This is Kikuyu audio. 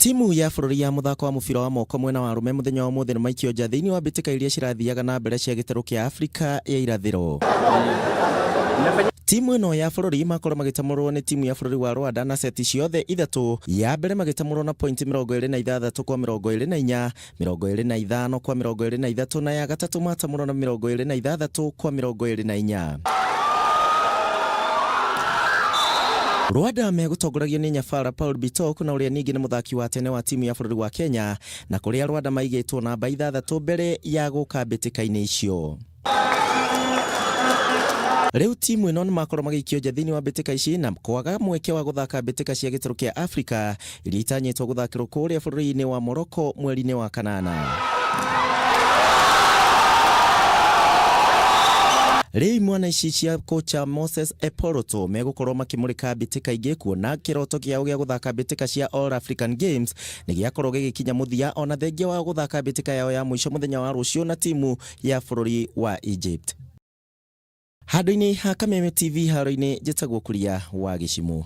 Timu ya bũrũri ya mũthako wa mũbira wa moko mwena wa arũme mũthenya wa ũmũthĩ nĩmaikio nja thĩinĩ wa mbĩtĩka iria cirathiaga na mbere cia gĩtarũ kĩa Afrika ya irathĩro. Timu ĩno ya bũrũri makorwo magĩtamũrwo nĩ timu ya bũrũri wa Rwanda na seti ciothe ithatũ, ya mbere magĩtamũrwo na pointi 26 kwa 24, 25 kwa 23 na ya gatatũ matamũrwo na 26 kwa 24. Rwanda megũtongoragio nĩ Nyabara Paul Bitok na ũrĩa ningĩ nĩ mũthaki wa tene wa timu ya bũrũri wa Kenya na kũrĩa Rwanda maigĩtwo namba ithathatũ mbere ya gũka mbĩtĩka-inĩ icio. Rĩu timu ĩno nĩmakorwo magĩikio nja thĩinĩ wa mbĩtĩka ici na kwaga mweke wa gũthaka mbĩtĩka cia gĩtarũ kĩa Afrika iria itanyĩtwo gũthakĩrwo kũrĩa bũrũri-inĩ wa Morocco mweri-inĩ wa kanana. Rĩu imwana ici cia kocha Moses Eporoto megũkorwo makĩmũrĩka mbĩtĩka ingĩ kuona kĩroto kĩao gĩa gũthaka mbĩtĩka cia All African Games nĩ gĩakorwo gĩgĩkinya mũthia ona thengia wa gũthaka mbĩtĩka yao ya mũico mũthenya wa rũciũ na timu ya bũrũri wa Egypt. Handũ-inĩ ha Kameme TV haro-inĩ njĩtagwo Kuria wa Gĩcimũ.